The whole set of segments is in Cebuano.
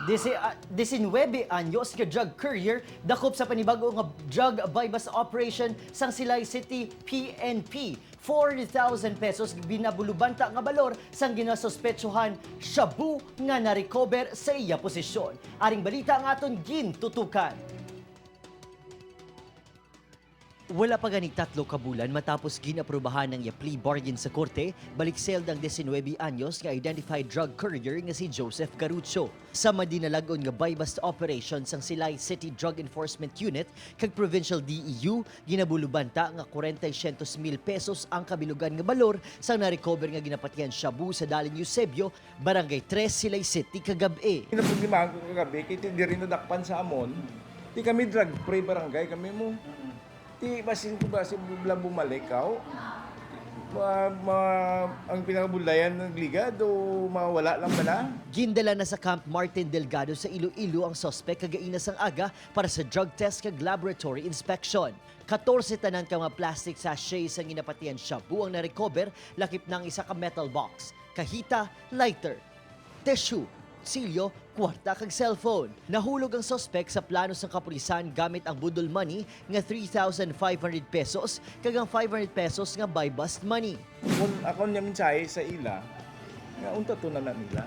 19 anyos nga drug courier dakop sa panibago nga drug buy-bust operation sang Silay City PNP. 4,000 pesos binabulubanta nga balor sang ginasuspetsuhan shabu nga na-recover sa iya posisyon. Aring balita ang aton gintutukan. Wala pa gani 3 ka bulan matapos ginaprobahan ng iya plea bargain sa korte, balik seld ang 19 anyos nga identified drug courier nga si Joseph Garucho. Sa madinalagon nga buy-bust operation sang Silay City Drug Enforcement Unit kag Provincial DEU, ginabulubanta nga 400 mil pesos ang kabilugan nga balor sang na-recover nga ginapatian shabu sa Dalin Eusebio, Barangay 3, Silay City kagabi. Pinaproblemahan ko kagabi, kay di rin nadakpan sa amon. Ti kami drug free barangay kami mo. Ti basin ko basin bubla bumalik kaw. Ma, ang pinakabulayan ng ligad o mawala lang bala. Gindala na sa Camp Martin Delgado sa Iloilo ang sospek kagaina sang aga para sa drug test kag laboratory inspection. 14 tanan ka mga plastic sachets ang ginapatian shabu ang na-recover, lakip ng isa ka metal box, kahita, lighter, tissue, silyo, kwarta kag cellphone. Nahulog ang sospek sa plano sang kapulisan gamit ang budol money nga 3,500 pesos kag ang 500 pesos nga buy bust money. Kung ako niya mensahe sa ila, nga unta to na na nila.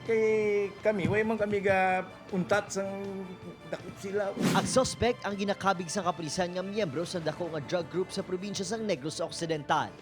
Kay kami, way man kami ga untat sang dakop sila. Ang sospek ang ginakabig sa kapulisan nga miyembro sa dako nga drug group sa probinsya sang Negros Occidental.